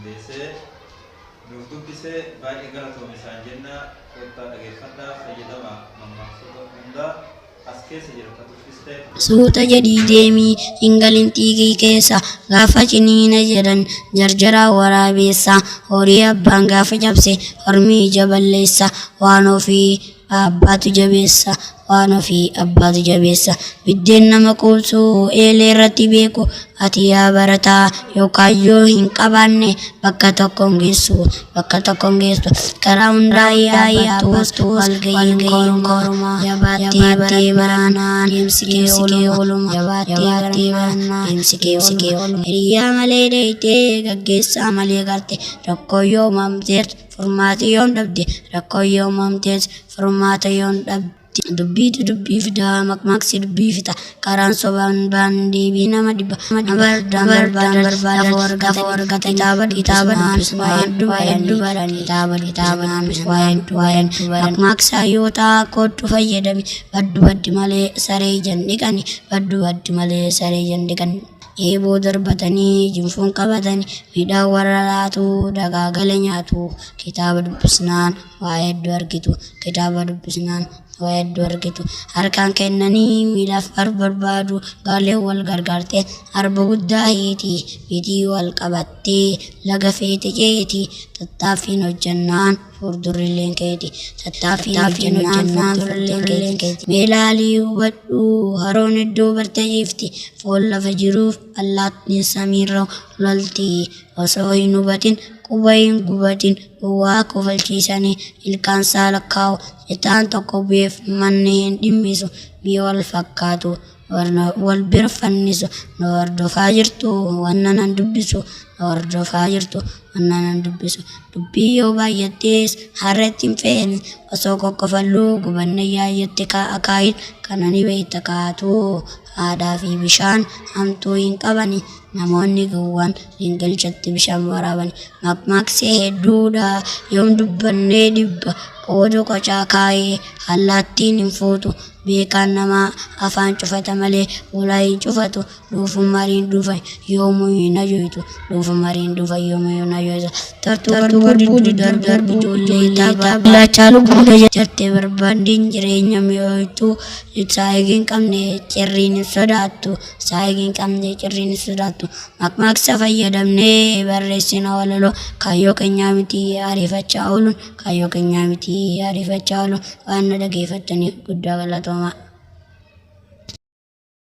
qindeessee nuuf dubbise baay'ee galatoomi isaan jenna. Kottaa dhageeffadhaa, fayyadamaa. Mammaaksota hundaa as keessa jira ka dubbiste. Suuta jedhii deemii hin galin xiiqii keessa, gaafa ciniina jedhan jarjaraa waraabeessa. Horii abbaan gaafa cabse hormi ija balleessa. Waan ofii abbaatu jabeessa, waan ofii abbaatu jabeessa. Biddeen nama quubsu eelee irratti beeku. Ati yaa barataa yoo kaayyoo hin qabaanne bakka tokko hin geessu, bakka tokko hin geessu. Karaa hundaa yaabbattus walga'iin kormaa, jabaattee barannaan deemsi kee ooluma, jabaattee barannaan deemsi kee ooluma. Hiriyaa malee deeytee gaggeessaa malee garte, rakkoo yoo uumamtees furmaata yoom dhabde, rakkoo yoo uumamtees furmaata yoom dhabde. Dubbiitu dubbii fidaa, maqmaqsi dubbii fixa. Karaan sobaan baan deebii nama dhibba. Bardaan barbaadan lafa argatan. Kitaaba dubbisnaan waa hedduu baran, kitaaba dubbisnaan waa hedduu baran. Maqmaqsa hayyootaa kootu fayyadami. Baddu baddi malee saree ijaan dhiqani, baddu baddi malee saree ijaan dhiqani. Eeboo darbatanii jinfuun qabatanii, midhaan warra laatu dhagaa gala nyaatu. Kitaaba dubbisnaan waa hedduu argitu, kitaaba dubbisnaan waa hedduu argitu. Harkaan kennanii miilaaf barbaadu, gaaleen wal gargaartee arba guddaa hiiti, mitii wal qabattee laga feete ceeti. Tattaaffiin hojjannaan fuuldurrilleen keeti, tattaaffiin hojjannaan fuuldurrilleen keeti. Meelaalii hubadhu, haroon iddoo barte ciifti, foon lafa jiruuf allaattiin samiirra lolti. Osoo hin hubatin quba hin gubatin, gowwaa kofalchiisanii ilkaan isaa lakkaa'u. Citaan tokko bu'eef manni hin dhimmisu, mi'a wal fakkaatu wal bira fannisu. Na hordofaa jirtu wanna nan dubbisu, na hordofaa jirtu wanna nan dubbisu. Dubbii yoo baay'attees harreetti hin feene, osoo qoqqofalluu gubanne yaayyatte akaayin kana ni beekta kaatu. Haadhaa fi bishaan hamtuu hin qabani, namoonni gowwaan gingilchatti bishaan waraaban. Maqmaqsee hedduudha yoom dubbannee dhibba, qooda qocaa kaayee allaattiin hin fuutu. Beekaan namaa afaan cufata malee ulaa hin cufatu. Dhuufu mariin dhufan yoomuu hin ajoytu, dhuufu mariin dhufan yoomuu hin ajoytu. Tartuu barbuu darbu ijoollee tapha laachaa lubbuudha jettee barbaaddiin jireenya mi'ooytu. Saayigii hin qabne cirriin hin sodaattu, saayigii hin qabne cirriin hin sodaattu. Maqmaqsa fayyadamnee barreessina walaloo, kaayyoo keenyaa miti ariifachaa ooluun, kaayyoo keenyaa miti ariifachaa ooluun. Waan na dhageeffattaniif guddaa galatoomaa.